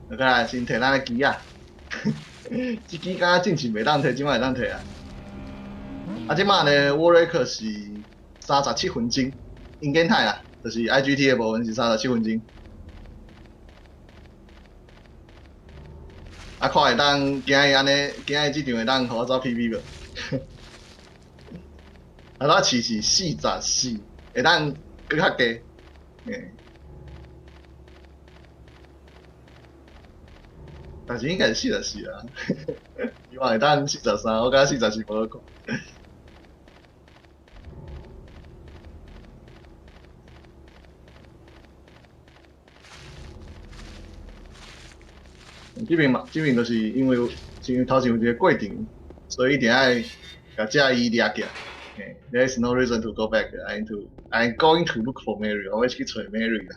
來來先提咱的機仔，這支敢若進前袂當提，這擺會當提啊。啊，這擺呢，World Record 是37分鐘，應該太啦，就是 IGT 的部分是三十七分鐘。啊，看會當今日按呢，今日這場會當予我走 PB 無？啊，我試是44，會當閣較低，嘿。但是應該是四十四啊，希望會當43，我感覺44無好看。這邊嘛，這邊就是因為頭前有一個過程，所以一定愛共這伊掠起來。There is no reason to go back. I'm going to look for Mary. 我欲去揣 Mary 啦。